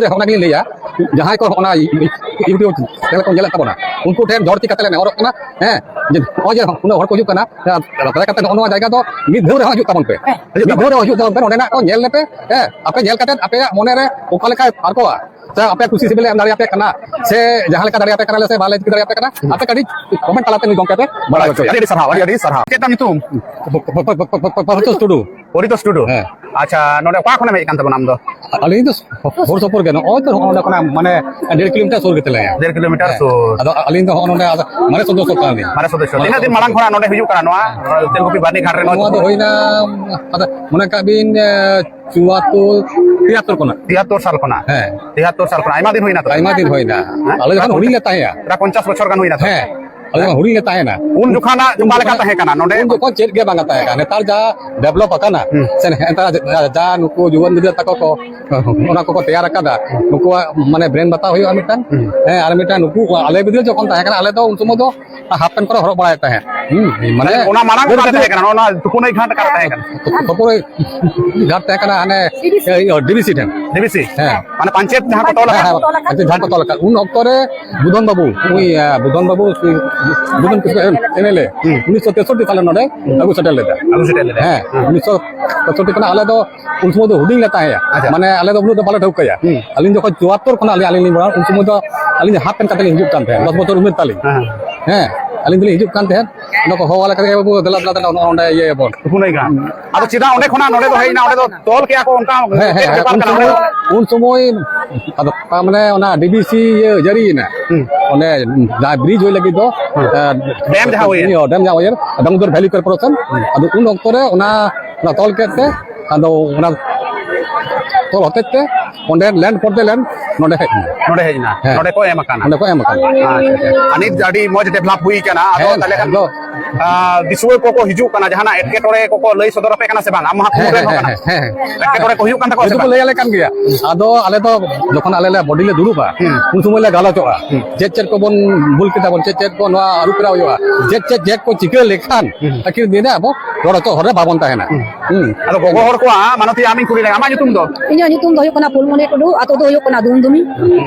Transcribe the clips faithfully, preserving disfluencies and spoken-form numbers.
ᱨᱮ ᱚᱱᱟ ᱜᱮᱞᱤᱧ ᱞᱟᱹᱭᱟ, ᱡᱟᱦᱟᱸᱭ ᱠᱚ ᱚᱱᱟ YouTube channel ᱠᱚ ᱧᱮᱞᱮᱫ ᱛᱟᱵᱚᱱᱟ, ᱩᱱᱠᱩ ᱴᱷᱮᱱ ᱡᱚᱦᱟᱨ ᱛᱤ ᱠᱟᱛᱮ ᱞᱮ ᱱᱮᱦᱚᱨᱚᱜ ᱠᱟᱱᱟ, ᱦᱮᱸ, ᱡᱮ ᱱᱚᱜᱼᱚᱭ ᱡᱮ ᱩᱱᱟᱹᱜ ᱦᱚᱲ ᱠᱚ ᱦᱤᱡᱩᱜ ᱠᱟᱱᱟ, ᱫᱟᱭᱟ ᱠᱟᱛᱮ ᱱᱚᱜᱼᱚ ᱱᱚᱣᱟ ᱡᱟᱭᱜᱟ ᱫᱚ ᱢᱤᱫ ᱫᱷᱟᱣ ᱨᱮᱦᱚᱸ ᱦᱤᱡᱩᱜ ᱛᱟᱵᱚᱱ ᱯᱮ, ᱦᱮᱸ, ᱦᱤᱡᱩᱜ ᱢᱤᱫ ᱛᱟᱵᱚᱱ ᱫᱷᱟᱣ ᱨᱮᱦᱚᱸ ᱦᱤᱡᱩᱜ ᱛᱟᱵᱚᱱ ᱯᱮ, ᱱᱚᱸᱰᱮᱱᱟᱜ ᱠᱚ ᱧᱮᱞ ᱞᱮᱯᱮ, ᱦᱮᱸ, ᱟᱯᱮ ᱧᱮᱞ ᱠᱟᱛᱮ ᱟᱯᱮᱭᱟᱜ ᱢᱚᱱᱮ ᱨᱮ ᱚᱠᱟ ᱞᱮᱠᱟ ᱯᱟᱨᱠᱚᱜᱼᱟ, ᱥᱮ ᱟᱯᱮ ᱠᱩᱥᱤ ᱥᱤᱵᱤᱞ ᱞᱮ ᱮᱢ ᱫᱟᱲᱮᱭᱟᱯᱮ ᱠᱟᱱᱟ, ᱥᱮ ᱡᱟᱦᱟᱸ ᱞᱮᱠᱟ ᱫᱟᱲᱮᱭᱟᱯᱮ ᱠᱟᱱᱟᱞᱮ ᱥᱮ ᱵᱟᱞᱮ ᱪᱤᱠᱟᱹ ᱫᱟᱲᱮᱭᱟᱯᱮ ᱠᱟᱱᱟ, ᱟᱯᱮ ᱠᱟᱹᱴᱤᱡ comment ᱛᱟᱞᱟᱛᱮ ᱱᱩᱭ ᱜᱚᱢᱠᱮ ᱯᱮ ᱵᱟᱲᱟᱭ ᱦᱚᱪᱚᱭᱟ᱾ ᱟᱹᱰᱤ ᱟᱹᱰᱤ ᱥᱟᱨᱦᱟᱣ, ᱟᱹᱰᱤ ᱟᱹᱰᱤ ᱥᱟᱨᱦᱟᱣ᱾ ᱪᱮᱫ ᱛᱟᱢ ᱧᱩᱛᱩᱢ? ᱯᱚᱨᱤᱛᱳᱥ ᱴᱩᱰᱩ᱾ ᱦᱮᱸ᱾ ᱟᱪᱪᱷᱟ, ᱱᱚᱰᱮ ᱚᱠᱟ ᱠᱷᱚᱱᱮᱢ ᱦᱮᱡ ᱟᱠᱟᱱ ᱛᱟᱵᱚᱱᱟ ᱟᱢ ᱫᱚ? ᱟᱹᱞᱤᱧ ᱫᱚ ᱥᱩᱨ ᱥᱩᱯᱩᱨ ᱜᱮ, ᱱᱚᱜᱼᱚᱭ ᱛᱚ ᱱᱚᱜᱼᱚ ᱱᱚᱸᱰᱮ ᱠᱷᱚᱱᱟᱜ ᱢᱟᱱᱮ ᱰᱮᱲ ᱠᱤᱞᱳᱢᱤᱴᱟᱨ ᱥᱩᱨ ᱜᱮ ᱛᱟᱞᱮᱭᱟ᱾ ᱰᱮᱲ ᱠᱤᱞᱳᱢᱤᱴᱟᱨ ᱦᱮᱸ᱾ ᱥᱩᱨ᱾ ᱟᱫᱚ ᱟᱹᱞᱤᱧ ᱫᱚ ᱦᱚᱸᱜᱼᱚ ᱱᱚᱸᱰᱮ ᱟᱫᱚ ᱢᱟᱨᱮ ᱥᱚᱫᱚᱥᱥᱚ ᱠᱟᱱᱟᱞᱤᱧ᱾ ᱢᱟᱨᱮ ᱥᱚᱫᱚᱥᱥᱚ᱾ ᱢᱟᱨᱮ ᱛᱤᱱᱟᱹᱜ ᱫᱤᱱ ᱢᱟᱲᱟᱝ ᱠᱷᱚᱱᱟᱜ ᱱᱚᱰᱮ ᱦᱩᱭᱩᱜ ᱠᱟᱱᱟ ᱱᱚᱣᱟ ᱛᱮᱞᱠᱩᱯᱤ ᱵᱟᱨᱱᱤ ᱜᱷᱟᱴ ᱨᱮ ᱱᱚᱣᱟ ᱱᱚᱣᱟ ᱫᱚ ᱥᱮᱵᱟ? ᱦᱩᱭᱱᱟ, ᱟᱫᱚ ᱢᱚᱱᱮ ᱠᱟᱜ ᱵᱤᱱ, ᱮ, ᱪᱩᱣᱟᱛᱛᱳᱨ, ᱛᱤᱭᱟᱛᱛᱳᱨ ᱠᱷᱚᱱᱟᱜ᱾ ᱛᱤᱭᱟᱛᱛᱳᱨ ᱥᱟᱞ ᱠᱷᱚᱱᱟᱜ? ᱦᱮᱸ᱾ ᱛᱤᱭᱟᱛᱛᱳᱨ ᱥᱟᱞ ᱠᱷᱚᱱᱟᱜ, ᱟᱭᱢᱟ ᱫᱤᱱ ᱦᱩᱭᱱᱟ ᱛᱚ? ᱟᱭᱢᱟ ᱫᱤᱱ ᱦᱩᱭᱱᱟ᱾ ᱦᱮᱸ? ᱟᱞᱮ ᱡᱚᱠᱷᱚᱱ ᱦᱩᱰᱤᱧ ᱞᱮ ᱛᱟᱦᱮᱸᱭᱟ᱾ ᱯᱨᱟᱭ ᱯᱚᱧᱪᱟᱥ ᱵᱚᱪᱷᱚᱨ ᱜᱟᱱ ᱦᱩᱭᱱᱟ ᱛᱚ? ᱦᱮᱸ, ᱟᱞᱮ ᱡᱚᱠᱷᱚᱱ ᱦᱩᱰᱤᱧ ᱞᱮ ᱛᱟᱦᱮᱸᱭᱮᱱᱟ᱾ ᱩᱱ ᱡᱚᱠᱷᱚᱱᱟᱜ ᱩᱱ ᱚᱠᱟ ᱞᱮᱠᱟ ᱡᱚᱠᱷᱚᱱ ᱛᱟᱦᱮᱸ ᱠᱟᱱᱟ ᱱᱚᱰᱮ? ᱩᱱ ᱡᱚᱠᱷᱚᱱ ᱪᱮᱫ ᱜᱮ ᱵᱟᱝ ᱛᱟᱦᱮᱸ ᱠᱟᱱᱟ᱾ ᱱᱮᱛᱟᱨ ᱡᱟ develop ᱟᱠᱟᱱᱟ, ᱦᱩᱸ᱾ ᱥᱮ ᱱᱮᱛᱟᱨ ᱡᱟ, ᱡᱟ ᱱᱩᱠᱩ ᱡᱩᱣᱟᱹᱱ ᱜᱤᱫᱽᱨᱟᱹ ᱛᱟᱠᱚ ᱠᱚ ᱚᱱᱟ ᱠᱚᱠᱚ ᱛᱮᱭᱟᱨ ᱟᱠᱟᱫᱟ, ᱱᱩᱠᱩᱣᱟᱜ ᱢᱟᱱᱮ brain ᱵᱟᱛᱟᱣ ᱦᱩᱭᱩᱜᱼᱟ ᱢᱤᱫᱴᱟᱝ᱾ ᱦᱩᱸ᱾ ᱦᱮᱸ, ᱟᱨ ᱢᱤᱫᱴᱟᱝ ᱱᱩᱠᱩ ᱟᱞᱮ ᱵᱤᱫᱟᱹᱞ ᱡᱚᱠᱷᱚᱱ ᱛᱟᱦᱮᱸ ᱠᱟᱱᱟ, ᱟᱞᱮ ᱫᱚ ᱩᱱ ᱥᱚᱢᱚᱭ ᱫᱚ half pant ᱠᱚᱨᱮ ᱦᱚᱨᱚᱜ ᱵᱟᱲᱟᱭᱮᱫ ᱛᱟᱦᱮᱸᱫ᱾ ᱦᱩᱸ, ᱢᱟᱱᱮ ᱛᱟᱦᱞᱮ ᱚᱱᱟ ᱢᱟᱲᱟᱝ ᱚᱠᱟᱨᱮ ᱛᱟᱦᱮᱸ ᱠᱟᱱᱟ? ᱚᱱᱟ ᱛᱩᱯᱩᱱᱟᱹᱭ ᱜᱷᱟᱴ ᱚᱠᱟᱨᱮ ᱛᱟᱦᱮᱸ ᱠᱟᱱᱟ? ᱛᱩᱯᱩᱱᱟᱹᱭ ᱜᱷᱟᱴ ᱛᱟᱦᱮᱸ ᱠᱟᱱᱟ ᱦᱟᱱᱮ, ᱤᱭᱟᱹ, D V C ᱴᱷᱮᱱ᱾ D V C? ᱦᱮᱸ᱾ ᱢᱟᱱᱮ ᱯᱟᱧᱪᱮᱛ ᱡᱟᱦᱟᱸ ᱠᱚ ᱛᱚᱞ ᱦᱮᱸ, ᱟᱠᱟᱫ? ᱦᱮᱸ, ᱯᱟᱧᱪᱮᱛ ᱡᱟᱦᱟᱸ ᱠᱚ ᱛᱚᱞ ᱟᱠᱟᱫ᱾ ᱩᱱ ᱚᱠᱛᱚ ᱨᱮ ᱵᱩᱫᱷᱚᱱ ᱵᱟᱹᱵᱩ, ᱩᱱᱤ, ᱮ, ᱵᱩᱫᱷᱚᱱ ᱵᱟᱹᱵᱩ, ᱩᱱᱤ ᱵᱩᱫᱷᱚᱱ ᱠᱤᱥᱠᱩ M L A, ᱦᱩᱸ᱾ ᱩᱱᱤᱥᱥᱚ ᱛᱮᱥᱚᱴᱴᱤ ᱥᱟᱞᱮ ᱱᱚᱰᱮ ᱟᱹᱜᱩ ᱥᱮᱴᱮᱨ ᱞᱮᱫᱟ᱾ ᱟᱹᱜᱩ ᱥᱮᱴᱮᱨ ᱞᱮᱫᱟ᱾ ᱦᱮᱸ, ᱦᱩᱸ᱾ ᱩᱱᱤᱥᱥᱚ ᱛᱮᱥᱚᱴᱴᱤ ᱠᱷᱚᱱᱟᱜ ᱟᱞᱮ ᱫᱚ ᱩᱱ ᱥᱚᱢᱚᱭ ᱫᱚ ᱦᱩᱰᱤᱧ ᱞᱮ ᱛᱟᱦᱮᱸᱭᱟ᱾ ᱟᱪᱪᱷᱟ᱾ ᱢᱟᱱᱮ ᱟᱞᱮ ᱫᱚ ᱩᱱᱟᱹᱜ ᱫᱚ ᱵᱟᱞᱮ ᱴᱷᱟᱹᱣᱠᱟᱹᱭᱟ᱾ ᱦᱩᱸ᱾ ᱟᱹᱞᱤᱧ ᱡᱚᱠᱷᱚᱱ ᱪᱩᱣᱟᱛᱛᱳᱨ ᱠᱷᱚᱱᱟᱜ ᱟᱹᱞᱤᱧ, ᱟᱹᱞᱤᱧ ᱞᱤᱧ ᱵᱟᱲᱟᱭᱟ, ᱩᱱ ᱥᱚᱢᱚᱭ ᱫᱚ ᱟᱹᱞᱤᱧ ᱫᱚ half pant ᱠᱟᱛᱮ ᱞᱤᱧ ᱦᱤᱡᱩᱜ ᱠᱟᱱ ᱛᱟᱦᱮᱸᱫ, ᱫᱚᱥ ᱵᱚᱪᱷᱚᱨ ᱩᱢᱮᱨ ᱛᱟᱹᱞᱤᱧ᱾ ᱦᱮᱸ᱾ ᱦᱮᱸ, ᱟᱹᱞᱤᱧ ᱫᱚᱞᱤᱧ ᱦᱤᱡᱩᱜ ᱠᱟᱱ ᱛᱟᱦᱮᱸᱫ, ᱚᱸᱰᱮ ᱠᱚ ᱦᱚᱦᱚ ᱟᱞᱮ ᱠᱷᱟᱱ ᱜᱮ, "ᱵᱟᱹᱵᱩ, ᱫᱮᱞᱟ, ᱫᱮᱞᱟ, ᱫᱮᱞᱟ, ᱱᱚᱜᱼᱚ ᱱᱚᱰᱮ ᱤᱭᱟᱹᱭᱟᱵᱚᱱ, ᱛᱩᱯᱩᱱᱟᱹᱭ ᱜᱷᱟᱴ᱾" ᱦᱩᱸ᱾ ᱟᱫᱚ ᱪᱮᱫᱟᱜ ᱚᱸᱰᱮ ᱠᱷᱚᱱᱟᱜ ᱱᱚᱰᱮ ᱫᱚ ᱦᱮᱡ ᱮᱱᱟ, ᱚᱸᱰᱮ ᱫᱚ ᱛᱚᱞ ᱠᱮᱜᱼᱟ ᱠᱚ, ᱚᱱᱠᱟ ᱦᱮᱸ, ᱦᱮᱸ, ᱪᱮᱫ ᱦᱮᱸ, ᱵᱮᱯᱟᱨ ᱩᱱ ᱠᱟᱱᱟ? ᱥᱚᱢᱚᱭ, ᱚᱸᱰᱮ ᱫᱚ ᱩᱱ ᱥᱚᱢᱚᱭ ᱟᱫᱚ ᱛᱟᱨ ᱢᱟᱱᱮ ᱚᱱᱟ D V C ᱤᱭᱟᱹ ᱡᱟᱹᱨᱤᱭᱮᱱᱟ᱾ ᱦᱩᱸ᱾ ᱚᱸᱰᱮ ᱡᱟᱦᱟᱸ bridge ᱦᱩᱭ ᱞᱟᱹᱜᱤᱫ ᱫᱚ, ᱦᱩᱸ᱾ ᱮ, dam ᱡᱟᱦᱟᱸ ᱦᱩᱭᱮᱱ᱾ ᱤᱭᱟᱹ, dam ᱡᱟᱦᱟᱸ ᱦᱩᱭᱮᱱ, Damodar Valley Corporation᱾ ᱦᱩᱸ᱾ ᱟᱫᱚ ᱩᱱ ᱚᱠᱛᱚ ᱨᱮ ᱚᱱᱟ, ᱚᱱᱟ ᱛᱚᱞ ᱠᱮᱫ ᱛᱮ, ᱟᱫᱚ ᱚᱱᱟ ᱛᱚᱞ ᱦᱚᱛᱮᱡ ᱛᱮ ᱚᱸᱰᱮ land for the land ᱱᱚᱰᱮ ᱦᱮᱡ ᱮᱱᱟ᱾ ᱱᱚᱰᱮ ᱦᱮᱡ ᱮᱱᱟ? ᱦᱮᱸ᱾ ᱱᱚᱰᱮ ᱠᱚ ᱮᱢ ᱟᱠᱟᱱᱟ? ᱱᱚᱰᱮ ᱠᱚ ᱮᱢ ᱟᱠᱟᱱᱟ᱾ ᱟᱪᱪᱷᱟ, ᱟᱪᱪᱷᱟ᱾ ᱟᱨ ᱱᱤᱛ ᱟᱹᱰᱤ ᱢᱚᱡᱽ develop ᱦᱩᱭ ᱟᱠᱟᱱᱟ᱾ ᱟᱫᱚ ᱦᱮᱸ, ᱛᱟᱦᱞᱮ ᱠᱷᱟᱱ, ᱮᱠᱫᱚᱢ᱾ ᱟᱨ ᱫᱤᱥᱩᱣᱟᱹ ᱠᱚᱠᱚ ᱦᱤᱡᱩᱜ ᱠᱟᱱᱟ, ᱡᱟᱦᱟᱱᱟᱜ ᱮᱴᱠᱮᱴᱚᱬᱮ ᱠᱚᱠᱚ ᱞᱟᱹᱭ ᱥᱚᱫᱚᱨ ᱟᱯᱮ ᱠᱟᱱᱟ ᱥᱮ ᱵᱟᱝ? ᱟᱢ ᱢᱟ ᱦᱮᱸ, ᱯᱩᱨᱩᱫᱷᱩᱞ ᱦᱮᱸ, ᱨᱮᱱ ᱦᱚᱲ ᱦᱮᱸ, ᱠᱟᱱᱟᱢ᱾ ᱦᱮᱸ, ᱦᱮᱸ᱾ ᱮᱴᱠᱮᱴᱚᱬᱮ ᱠᱚ ᱦᱩᱭᱩᱜ ᱠᱟᱱ ᱛᱟᱠᱚᱣᱟ ᱥᱮ ᱡᱩᱫᱤ ᱠᱚ ᱵᱟᱝ? ᱞᱟᱹᱭ ᱟᱞᱮ ᱠᱟᱱ ᱜᱮᱭᱟ, ᱟᱫᱚ ᱟᱞᱮ ᱫᱚ ᱡᱚᱠᱷᱚᱱ ᱟᱞᱮ ᱞᱮ body ᱞᱮ ᱫᱩᱲᱩᱵᱟ, ᱦᱩᱸ᱾ ᱩᱱ ᱥᱚᱢᱚᱭ ᱞᱮ ᱜᱟᱞᱚᱪᱚᱜᱼᱟ᱾ ᱦᱩᱸ᱾ ᱪᱮᱫ ᱪᱮᱫ ᱠᱚᱵᱚᱱ ᱵᱷᱩᱞ ᱠᱮᱫᱟ ᱵᱚᱱ, ᱪᱮᱫ ᱪᱮᱫ ᱠᱚ ᱱᱚᱣᱟ ᱟᱹᱨᱩ ᱯᱷᱮᱨᱟᱣ ᱦᱩᱭᱩᱜᱼᱟ, ᱪᱮᱫ ᱪᱮᱫ, ᱪᱮᱫ ᱠᱚ ᱪᱤᱠᱟᱹ ᱞᱮᱠᱷᱟᱱ ᱦᱩᱸ᱾ ᱟᱹᱠᱤᱱ ᱫᱤᱱ ᱨᱮ ᱟᱵᱚ ᱨᱚᱲ ᱦᱚᱪᱚ ᱦᱚᱨ ᱨᱮ ᱵᱟᱵᱚᱱ ᱛᱟᱦᱮᱱᱟ᱾ ᱦᱩᱸ᱾ ᱦᱩᱸ᱾ ᱟᱫᱚ ᱜᱚᱜᱚ ᱦᱚᱲ ᱠᱚᱣᱟᱜ, ᱢᱟᱱᱚᱛᱤ, ᱟᱢᱤᱧ ᱠᱩᱞᱤ ᱞᱮᱜᱟ, ᱟᱢᱟᱜ ᱧᱩᱛᱩᱢ ᱫᱚ? ᱤᱧᱟᱹᱜ ᱧᱩᱛᱩᱢ ᱫᱚ ᱦᱩᱭᱩᱜ ᱠᱟᱱᱟ ᱢᱚᱱᱤ ᱴᱩᱰᱩ, ᱟᱛᱳ ᱫᱚ ᱦᱩᱭᱩᱜ ᱠᱟᱱᱟ ᱫᱩᱢᱫᱩᱢᱤ᱾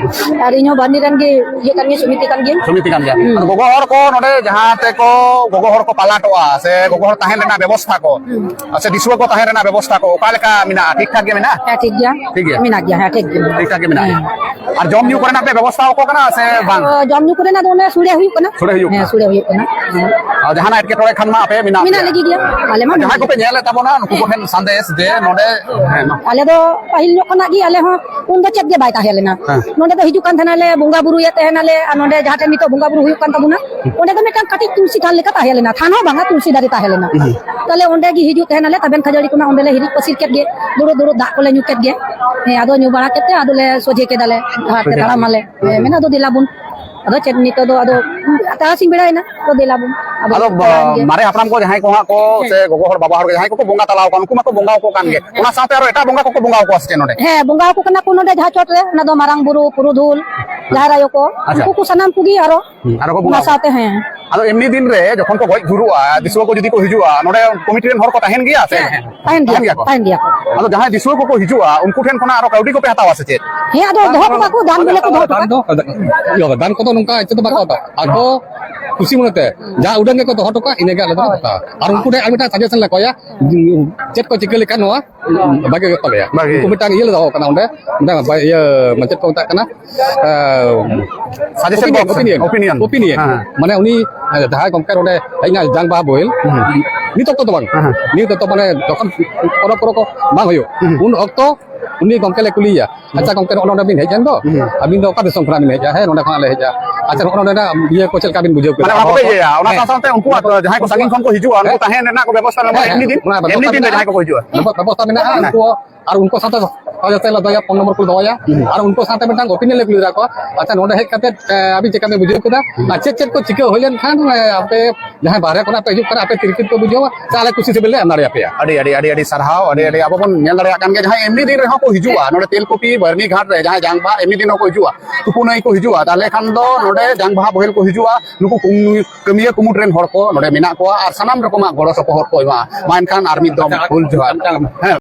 ᱟᱨ ᱤᱧ ᱦᱚᱸ ᱵᱟᱨᱱᱤ ᱨᱮᱱ ᱜᱮ, ᱤᱭᱟᱹ ᱠᱟᱱ ᱜᱮᱭᱟ, ᱥᱚᱢᱤᱛᱤ ᱠᱟᱱ ᱜᱮᱭᱟ᱾ ᱥᱚᱢᱤᱛᱤ ᱠᱟᱱ ᱜᱮᱭᱟ᱾ ᱦᱩᱸ᱾ ᱟᱫᱚ ᱜᱚᱜᱚ ᱦᱚᱲ ᱠᱚ ᱱᱚᱰᱮ ᱡᱟᱦᱟᱸ ᱛᱮᱠᱚ ᱜᱚᱜᱚ ᱦᱚᱲ ᱠᱚ ᱯᱟᱞᱟᱴᱚᱜᱼᱟ ᱥᱮ ᱜᱚᱜᱚ ᱦᱚᱲ ᱛᱟᱦᱮᱱ ᱨᱮᱱᱟᱜ ᱵᱮᱵᱚᱥᱛᱷᱟ ᱠᱚ, ᱦᱩᱸ᱾ ᱥᱮ ᱫᱤᱥᱩᱣᱟᱹ ᱠᱚ ᱛᱟᱦᱮᱱ ᱨᱮᱱᱟᱜ ᱵᱮᱵᱚᱥᱛᱷᱟ ᱠᱚ ᱚᱠᱟ ᱞᱮᱠᱟ ᱢᱮᱱᱟᱜᱼᱟ? ᱴᱷᱤᱠ ᱴᱷᱟᱠ ᱜᱮ ᱢᱮᱱᱟᱜᱼᱟ? ᱦᱮᱸ, ᱴᱷᱤᱠ ᱜᱮᱭᱟ᱾ ᱴᱷᱤᱠ ᱜᱮᱭᱟ? ᱢᱮᱱᱟᱜ ᱜᱮᱭᱟ, ᱦᱮᱸ, ᱴᱷᱤᱠ ᱜᱮᱭᱟ᱾ ᱴᱷᱤᱠ ᱴᱷᱟᱠ ᱜᱮ ᱢᱮᱱᱟᱜᱼᱟ᱾ ᱦᱮᱸ᱾ ᱟᱨ ᱡᱚᱢ ᱧᱩ ᱠᱚᱨᱮᱱᱟᱜ ᱯᱮ ᱵᱮᱵᱚᱥᱛᱷᱟ ᱟᱠᱚ ᱠᱟᱱᱟ ᱥᱮ ᱵᱟᱝ? ᱚ, ᱡᱚᱢ ᱧᱩ ᱠᱚᱨᱮᱱᱟᱜ ᱫᱚ ᱚᱱᱮ ᱥᱩᱲᱮ ᱦᱩᱭᱩᱜ ᱠᱟᱱᱟ᱾ ᱥᱩᱲᱮ ᱦᱩᱭᱩᱜ ᱦᱮᱸ, ᱠᱟᱱᱟ᱾ ᱥᱩᱲᱮ ᱦᱩᱭᱩᱜ ᱠᱟᱱᱟ᱾ ᱦᱮᱸ᱾ ᱟᱨ ᱡᱟᱦᱟᱱᱟᱜ ᱮᱴᱠᱮᱴᱚᱬᱮ ᱠᱷᱟᱱ ᱢᱟ ᱟᱯᱮ ᱢᱮᱱᱟᱜ ᱢᱮᱱᱟᱜ ᱯᱮᱭᱟ᱾ ᱞᱟᱹᱜᱤᱫ ᱜᱮᱭᱟ᱾ ᱟᱞᱮ ᱢᱟ ᱟᱨ ᱡᱟᱦᱟᱸᱭ ᱢᱮᱱᱟᱜ ᱠᱚᱯᱮ ᱞᱮᱜᱮ᱾ ᱧᱮᱞᱮᱫ ᱛᱟᱵᱚᱱᱟ, ᱱᱩᱠᱩ ᱠᱚᱴᱷᱮᱱ ᱥᱟᱸᱫᱮᱥ ᱡᱮ ᱱᱚᱰᱮ, ᱦᱮᱸ, ᱢᱟ᱾ ᱟᱞᱮ ᱫᱚ ᱯᱟᱹᱦᱤᱞ ᱧᱚᱜ ᱠᱷᱚᱱᱟᱜ ᱜᱮ ᱟᱞᱮ ᱦᱚᱸ ᱩᱱ ᱫᱚ ᱪᱮᱫ ᱜᱮ ᱵᱟᱭ ᱛᱟᱦᱮᱸ ᱞᱮᱱᱟ᱾ ᱦᱮᱸ᱾ ᱱᱚᱰᱮ ᱫᱚ ᱦᱤᱡᱩᱜ ᱠᱟᱱ ᱛᱟᱦᱮᱱᱟᱞᱮ, ᱵᱚᱸᱜᱟ ᱵᱩᱨᱩᱭᱮᱫ ᱛᱟᱦᱮᱱᱟᱞᱮ, ᱟᱨ ᱱᱚᱰᱮ ᱡᱟᱦᱟᱸ ᱴᱷᱮᱱ ᱱᱤᱛᱚᱜ ᱵᱚᱸᱜᱟ ᱵᱩᱨᱩ ᱦᱩᱭᱩᱜ ᱠᱟᱱ ᱛᱟᱵᱚᱱᱟ, ᱦᱩᱸ᱾ ᱚᱸᱰᱮ ᱫᱚ ᱢᱤᱫᱴᱟᱝ ᱠᱟᱹᱴᱤᱡ ᱛᱩᱞᱥᱤ ᱛᱷᱟᱱ ᱞᱮᱠᱟ ᱛᱟᱦᱮᱸ ᱞᱮᱱᱟ, ᱛᱷᱟᱱ ᱦᱚᱸ ᱵᱟᱝᱟ, ᱛᱩᱞᱥᱤ ᱫᱟᱨᱮ ᱛᱟᱦᱮᱸ ᱞᱮᱱᱟ᱾ ᱦᱩᱸ᱾ ᱛᱟᱦᱞᱮ ᱚᱸᱰᱮ ᱜᱮ ᱦᱤᱡᱩᱜ ᱛᱟᱦᱮᱱᱟᱞᱮ, ᱛᱟᱵᱮᱱ ᱠᱷᱟᱹᱡᱟᱹᱲᱤ ᱠᱷᱚᱱᱟᱜ ᱚᱸᱰᱮ ᱞᱮ ᱦᱤᱨᱤᱡ ᱯᱟᱹᱥᱤᱨ ᱠᱮᱫ ᱜᱮ, ᱫᱩᱲᱩᱵ ᱫᱩᱲᱩᱵ ᱫᱟᱜ ᱠᱚᱞᱮ ᱧᱩ ᱠᱮᱫ ᱜᱮ᱾ ᱦᱮᱸ, ᱟᱫᱚ ᱧᱩ ᱵᱟᱲᱟ ᱠᱟᱛᱮ ᱟᱫᱚ ᱞᱮ ᱥᱚᱡᱷᱮ ᱠᱮᱫᱟᱞᱮ, ᱰᱟᱦᱟᱨ ᱛᱮ ᱥᱚᱡᱷᱮ ᱛᱟᱲᱟᱢ ᱠᱮᱫᱟ᱾ ᱟᱞᱮ᱾ ᱦᱮᱸ, ᱢᱮᱱᱟ ᱫᱚ ᱫᱮᱞᱟ ᱵᱚᱱ᱾ ᱟᱫᱚ ᱪᱮᱫ ᱱᱤᱛᱚᱜ ᱫᱚ ᱟᱫᱚ ᱛᱟᱨᱟᱥᱤᱧ ᱵᱮᱲᱟᱭᱮᱱᱟ, ᱟᱫᱚ ᱫᱮᱞᱟ ᱵᱚᱱ᱾ ᱟᱫᱚ ᱟᱫᱚ, ᱪᱟᱞᱟᱣᱮᱱ ᱜᱮ᱾ ᱢᱟᱨᱮ ᱦᱟᱯᱲᱟᱢ ᱠᱚ ᱡᱟᱦᱟᱸᱭ ᱠᱚ ᱦᱟᱸᱜ ᱠᱚ, ᱦᱮᱸ᱾ ᱥᱮ ᱜᱚᱜᱚ ᱦᱚᱲ, ᱵᱟᱵᱟ ᱦᱚᱲ ᱠᱚ ᱡᱟᱦᱟᱸᱭ ᱠᱚᱠᱚ ᱵᱚᱸᱜᱟ ᱛᱟᱞᱟ ᱟᱠᱟᱱ, ᱩᱱᱠᱩ ᱢᱟᱠᱚ ᱵᱚᱸᱜᱟ ᱟᱠᱚ ᱠᱟᱱ ᱜᱮ᱾ ᱦᱮᱸ᱾ ᱚᱱᱟ ᱥᱟᱶᱛᱮ ᱟᱨᱚ ᱮᱴᱟᱜ ᱵᱚᱸᱜᱟ ᱠᱚᱠᱚ ᱵᱚᱸᱜᱟ ᱟᱠᱚᱣᱟ ᱥᱮ ᱪᱮᱫ ᱱᱚᱰᱮ? ᱦᱮᱸ, ᱵᱚᱸᱜᱟ ᱟᱠᱚ ᱠᱟᱱᱟ ᱠᱚ ᱱᱚᱰᱮ ᱡᱟᱦᱟᱸ ᱪᱚᱴ ᱨᱮ, ᱚᱱᱟ ᱫᱚ ᱢᱟᱨᱟᱝ ᱵᱩᱨᱩ, ᱯᱩᱨᱩᱫᱷᱩᱞ, ᱡᱟᱦᱮᱨ ᱟᱭᱳ ᱠᱚ, ᱟᱪᱪᱷᱟ᱾ ᱩᱱᱠᱩ ᱠᱚ ᱥᱟᱱᱟᱢ ᱠᱚᱜᱮ ᱟᱨᱚ ᱦᱩᱸ, ᱟᱨᱚ ᱠᱚ ᱵᱚᱸᱜᱟ ᱚᱱᱟ ᱟᱠᱚᱣᱟ᱾ ᱥᱟᱶᱛᱮ, ᱦᱮᱸ᱾ ᱟᱫᱚ ᱮᱢᱱᱤ ᱫᱤᱱ ᱨᱮ ᱡᱚᱠᱷᱚᱱ ᱠᱚ ᱜᱚᱡ ᱜᱩᱨᱩᱜᱼᱟ, ᱫᱤᱥᱩᱣᱟᱹ ᱠᱚ ᱡᱩᱫᱤ ᱠᱚ ᱦᱤᱡᱩᱜᱼᱟ, ᱱᱚᱰᱮ ᱠᱚᱢᱤᱴᱤ ᱨᱮᱱ ᱦᱚᱲ ᱠᱚ ᱛᱟᱦᱮᱱ ᱜᱮᱭᱟ ᱥᱮ? ᱦᱮᱸ, ᱛᱟᱦᱮᱱ ᱜᱮᱭᱟ ᱛᱟᱦᱮᱱ ᱠᱚ, ᱜᱮᱭᱟ ᱠᱚ᱾ ᱛᱟᱦᱮᱱ ᱜᱮᱭᱟ ᱠᱚ᱾ ᱟᱫᱚ ᱡᱟᱦᱟᱸᱭ ᱫᱤᱥᱩᱣᱟᱹ ᱠᱚᱠᱚ ᱦᱤᱡᱩᱜᱼᱟ, ᱩᱱᱠᱩ ᱴᱷᱮᱱ ᱠᱷᱚᱱᱟᱜ ᱟᱨᱚ ᱠᱟᱹᱣᱰᱤ ᱠᱚᱯᱮ ᱦᱟᱛᱟᱣᱟ ᱥᱮ ᱪᱮᱫ? ᱦᱮᱸ, ᱟᱫᱚ ᱫᱚᱦᱚ ᱦᱚᱴᱚ ᱠᱟᱜᱼᱟ ᱠᱚ, ᱫᱟᱱ ᱵᱚᱞᱮ ᱠᱚ ᱫᱚᱦᱚ ᱦᱚᱴᱚ ᱫᱟᱱ ᱠᱟᱜᱼᱟ᱾ ᱫᱚ, ᱤᱭᱟᱹ, ᱫᱟᱱ ᱠᱚᱫᱚ ᱱᱚᱝᱠᱟ ᱪᱮᱫ ᱫᱚ ᱵᱟᱠᱚ ᱦᱟᱛᱟᱣᱟ᱾ ᱟᱠᱚ ᱠᱩᱥᱤ ᱢᱚᱱᱮᱛᱮ ᱡᱟ ᱩᱰᱟᱹᱝ ᱜᱮᱠᱚ ᱫᱚᱦᱚ ᱦᱚᱴᱚ ᱠᱟᱜᱼᱟ, ᱤᱱᱟᱹᱜᱮ ᱟᱞᱮ ᱫᱚᱞᱮ ᱦᱟᱛᱟᱣᱟ᱾ ᱟᱨ ᱩᱱᱠᱩ ᱴᱷᱮᱱ ᱟᱨ ᱢᱤᱫᱴᱟᱝ ᱥᱟᱡᱮᱥᱚᱱ ᱞᱮ ᱠᱚᱭᱟ, ᱪᱮᱫ ᱠᱚ ᱪᱤᱠᱟᱹ ᱞᱮᱠᱷᱟᱱ ᱱᱚᱣᱟ ᱵᱷᱟᱜᱮ ᱦᱩᱭᱩᱜ ᱛᱟᱞᱮᱭᱟ᱾ ᱵᱷᱟᱜᱮ᱾ ᱩᱱᱠᱩ ᱢᱤᱫᱴᱟᱝ ᱤᱭᱟᱹ ᱞᱮ ᱫᱚᱦᱚ ᱠᱟᱱᱟ ᱚᱸᱰᱮ, ᱢᱤᱫᱴᱟᱝ ᱵᱟ-, ᱤᱭᱟᱹ, ᱪᱮᱫ ᱠᱚ ᱢᱮᱛᱟᱜ ᱠᱟᱱᱟ? ᱮ, suggestion opinion, box, opinion, opinion. Opinion. ᱦᱮᱸ, ᱦᱮᱸ᱾ ᱢᱟᱱᱮ ᱩᱱᱤ, ᱮ, ᱡᱟᱦᱟᱸᱭ ᱜᱚᱢᱠᱮ ᱱᱚᱰᱮ ᱦᱮᱡ ᱮᱱᱟ ᱡᱟᱝ ᱵᱟᱦᱟ ᱵᱳᱦᱮᱞ, ᱦᱮᱸ, ᱦᱮᱸ᱾ ᱱᱤᱛ ᱚᱠᱛᱚ ᱫᱚ ᱵᱟᱝ, ᱦᱮᱸ, ᱦᱮᱸ᱾ ᱱᱤᱛ ᱚᱠᱛᱚ ᱢᱟᱱᱮ ᱡᱚᱠᱷᱚᱱ ᱯᱚᱨᱚᱵᱽ ᱯᱚᱨᱚᱵᱽ ᱠᱚ ᱵᱟᱝ ᱦᱩᱭᱩᱜ, ᱦᱮᱸ, ᱦᱮᱸ᱾ ᱩᱱ ᱚᱠᱛᱚ ᱩᱱᱤ ᱜᱚᱢᱠᱮ ᱞᱮ ᱠᱩᱞᱤᱭᱮᱭᱟ, ᱦᱮᱸ᱾ "ᱟᱪᱪᱷᱟ ᱜᱚᱢᱠᱮ, ᱱᱚᱜᱼᱚ ᱱᱚᱰᱮ ᱵᱤᱱ ᱦᱮᱡ ᱮᱱ ᱫᱚ, ᱦᱮᱸ᱾ ᱟᱹᱵᱤᱱ ᱫᱚ ᱚᱠᱟ ᱫᱤᱥᱚᱢ ᱠᱷᱚᱱᱟᱜ ᱵᱤᱱ ᱦᱮᱡᱼᱟ?" "ᱦᱮᱸ, ᱱᱚᱰᱮ ᱠᱷᱚᱱᱟᱜ ᱞᱮ ᱦᱮᱡᱼᱟ᱾" "ᱟᱪᱪᱷᱟ, ᱱᱚᱜᱼᱚ ᱱᱚᱰᱮᱱᱟᱜ ᱤᱭᱟᱹ ᱠᱚ ᱪᱮᱫ ᱞᱮᱠᱟ ᱵᱤᱱ ᱵᱩᱡᱷᱟᱹᱣ ᱠᱮᱫᱟ?" ᱢᱟᱱᱮ ᱚᱱᱟ ᱠᱚᱯᱮ ᱟᱵᱚᱦᱟᱣᱟ ᱠᱚ? ᱤᱭᱟᱹᱭᱟ, ᱚᱱᱟ ᱦᱮᱸ᱾ ᱥᱟᱶ ᱥᱟᱶᱛᱮ ᱩᱱᱠᱩᱣᱟᱜ ᱡᱟᱦᱟᱸᱭ ᱠᱚ ᱥᱟᱺᱜᱤᱧ ᱠᱷᱚᱱ ᱠᱚ ᱦᱤᱡᱩᱜᱼᱟ, ᱩᱱᱠᱩ ᱦᱮᱸ᱾ ᱛᱟᱦᱮᱸ ᱨᱮᱱᱟᱜ ᱠᱚ ᱵᱮᱵᱚᱥᱛᱷᱟ ᱢᱮᱱᱟᱜᱼᱟ? ᱦᱮᱸ, ᱮᱢᱱᱤ ᱫᱤᱱ, ᱦᱮᱸ, ᱮᱢᱱᱤ ᱫᱤᱱ ᱨᱮ ᱡᱟᱦᱟᱸᱭ ᱠᱚᱠᱚ ᱦᱤᱡᱩᱜᱼᱟ? ᱵᱮᱵᱚ-, ᱵᱮᱵᱚᱥᱛᱷᱟ ᱢᱮᱱᱟᱜᱼᱟ, ᱦᱮᱸ᱾ ᱩᱱᱠᱩ ᱟᱨ ᱩᱱᱠᱩ ᱥᱟᱶᱛᱮ ᱥᱟᱡᱟᱣ ᱛᱮ ᱞᱟᱫᱮᱭᱟ, ᱯᱷᱳᱱ ᱱᱚᱢᱵᱚᱨ ᱠᱚ ᱫᱚᱦᱚᱭᱟ᱾ ᱦᱩᱸ᱾ ᱟᱨ ᱩᱱᱠᱩ ᱥᱟᱶᱛᱮ ᱢᱤᱫᱴᱟᱝ opinion ᱞᱮ ᱠᱩᱞᱤ ᱫᱟᱲᱮ ᱠᱚᱣᱟ, "ᱟᱪᱪᱷᱟ, ᱱᱚᱰᱮ ᱦᱮᱡ ᱠᱟᱛᱮ, ᱮ, ᱟᱹᱵᱤᱱ ᱪᱮᱫ ᱞᱮᱠᱟ ᱵᱤᱱ ᱵᱩᱡᱷᱟᱹᱣ ᱠᱮᱫᱟ? ᱦᱩᱸ᱾ ᱟᱨ ᱪᱮᱫ ᱪᱮᱫ ᱠᱚ ᱪᱤᱠᱟᱹ ᱦᱩᱭ ᱞᱮᱱᱠᱷᱟᱱ, ᱮ, ᱟᱯᱮ ᱡᱟᱦᱟᱸᱭ ᱵᱟᱦᱨᱮ ᱠᱷᱚᱱᱟᱜ ᱯᱮ ᱦᱤᱡᱩᱜ ᱠᱟᱱᱟ, ᱟᱯᱮ ᱛᱤᱨᱯᱤᱛ ᱠᱚ ᱵᱩᱡᱷᱟᱹᱣᱟ, ᱥᱮ ᱟᱞᱮ ᱠᱩᱥᱤ ᱥᱤᱵᱤᱞ ᱞᱮ ᱮᱢ ᱫᱟᱲᱮᱭᱟᱯᱮᱭᱟ?" ᱟᱹᱰᱤ, ᱟᱹᱰᱤ, ᱟᱹᱰᱤ, ᱟᱹᱰᱤ ᱥᱟᱨᱦᱟᱣ, ᱟᱹᱰᱤ, ᱟᱹᱰᱤ ᱟᱵᱚ ᱵᱚᱱ ᱧᱮᱞ ᱫᱟᱲᱮᱭᱟᱜ ᱠᱟᱱ ᱜᱮᱭᱟ, ᱡᱟᱦᱟᱸᱭ ᱮᱢᱱᱤ ᱫᱤᱱ ᱨᱮᱦᱚᱸ ᱠᱚ ᱦᱤᱡᱩᱜᱼᱟ, ᱱᱚᱰᱮ ᱛᱮᱞᱠᱩᱯᱤ ᱵᱟᱹᱨᱱᱤ ᱜᱷᱟᱴ ᱨᱮ ᱡᱟᱦᱟᱸᱭ ᱡᱟᱝ ᱵᱟᱦᱟ ᱮᱢᱱᱤ ᱫᱤᱱ ᱦᱚᱸᱠᱚ ᱦᱤᱡᱩᱜᱼᱟ, ᱛᱩᱯᱩᱱᱟᱹᱭ ᱠᱚ ᱦᱤᱡᱩᱜᱼᱟ, ᱛᱟᱦᱚᱞᱮ ᱠᱷᱟᱱ ᱫᱚ ᱱᱚᱰᱮ ᱡᱟᱝ ᱵᱟᱦᱟ ᱵᱳᱦᱮᱞ ᱠᱚ ᱦᱤᱡᱩᱜᱼᱟ, ᱱᱩᱠᱩ ᱠᱩᱢ-, ᱠᱟᱹᱢᱤᱭᱟᱹ ᱠᱩᱢᱩᱴ ᱨᱮᱱ ᱦᱚᱲ ᱠᱚ ᱱᱚᱰᱮ ᱢᱮᱱᱟᱜ ᱠᱚᱣᱟ ᱟᱨ ᱥᱟᱱᱟᱢ ᱨᱚᱠᱚᱢᱟᱜ ᱜᱚᱲᱚ ᱥᱚᱯᱚᱦᱚᱫ ᱠᱚ ᱮᱢᱟ᱾ ᱢᱟ ᱮᱱᱠᱷᱟᱱ ᱟᱨ ᱢᱤᱫ ᱫᱚᱢ ᱟᱪᱪᱷᱟ, ᱦᱩᱞ ᱡᱚᱦᱟᱨ᱾ ᱢᱤᱫᱴᱟᱝ ᱦᱮᱸ᱾